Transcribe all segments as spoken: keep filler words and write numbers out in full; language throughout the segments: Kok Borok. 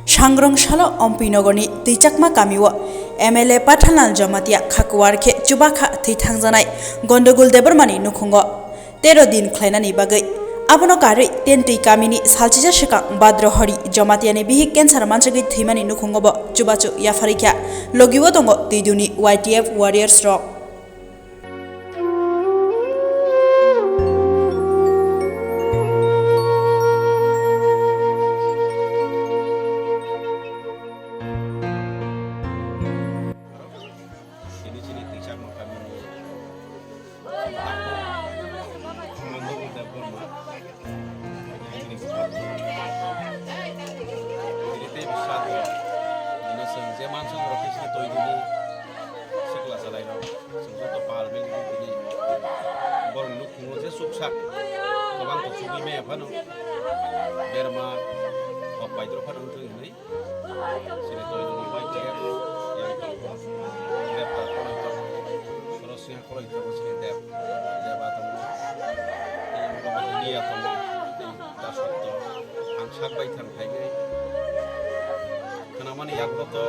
Sangrong salo Ompuinogorni Twichakma kamio M L A Pathanlal Jamatia khakuar khe chubakha thwi thangjanai Gondogul Debbarmani nukhungo tero din khlainani bagwi. Abono karwi Tentwi kamini salchija swkang Badrohori Jamatiani bihik cancer manchagwi thwimani nukhungobo chubachu yapharikha. Logio tongo Twiduni Y T F warriors rok. Ini chini Twichakma kamini Nandagul Debbarma. Ini tei bwskango bini chwng je mansa norok khe se twi dini sikla chalairok. Chwng joto pal mili tini borokni nukhungo je chuksak kwbang kok chugui maya phano berma kok paidrok phano wngthung hinwi. Chini twi dini bai che yang tongo. Debta koloi tongo. Soro siya koloi tongo chini deb. Deba tongo. Tei oro bai niya tongo. Tei ta sotto. Ang sak bai thang phainai. Khnamani yagulo to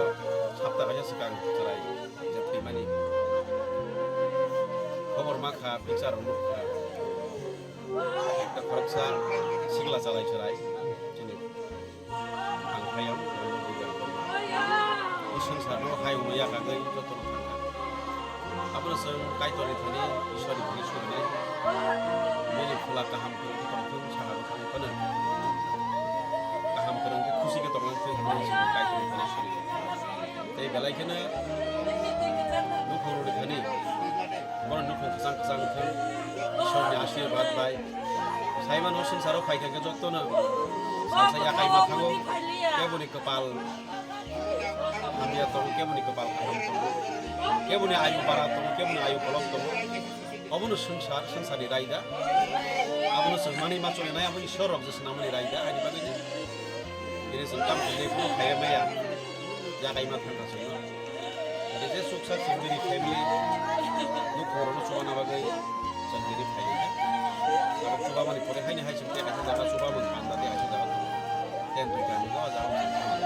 sapta kaisa swkang chwrai je thwimani. Khobor ma kha, picture rok nuk kha. Ekta khoroksa sikla chalai chwrai chini ang phai ang o swngcharno hai hwnwi yakagwi jotono thangkha. Abono chwng Kaitorni thani, Ishwarni thani surinai. Bini phola kaham kwrwngkhe tongthwng, sakha rwkha phano kaham kwrwngkhe khusi khe tongthwng hwnwi chwng Kaitorni thani suri. Tei belai kheno nukhungrokni thani bono nukhung kwchang kwchang wngthwng, Ishwarni ashirbad bai. Saimano swngcharo phaikha khe jotono salsa yakai ma thango, keboni kwpal hamya tongo, keboni kwpal kaham tongo, keboni ayu bara tongo, keboni ayu kolok tongo. Obono swngchar, swngcharni raida. Abono chwng manwi ma chongnai, abo Ishwar rok je swnamani raida, ani bagwi je. Bini chwng tamo khe phano phaiya maya, yakai ma thangkha chwngno. Hwnkhe je chuksa chwng bini family, nukhungrokno chubana bagwi chwng bini phaikha. Abo chubamani pore haini hai chwng tei kaisa jaga chubamani panda tei kaisa jaga tongo. Tei bwrwi kami o jaga chwng thangkha.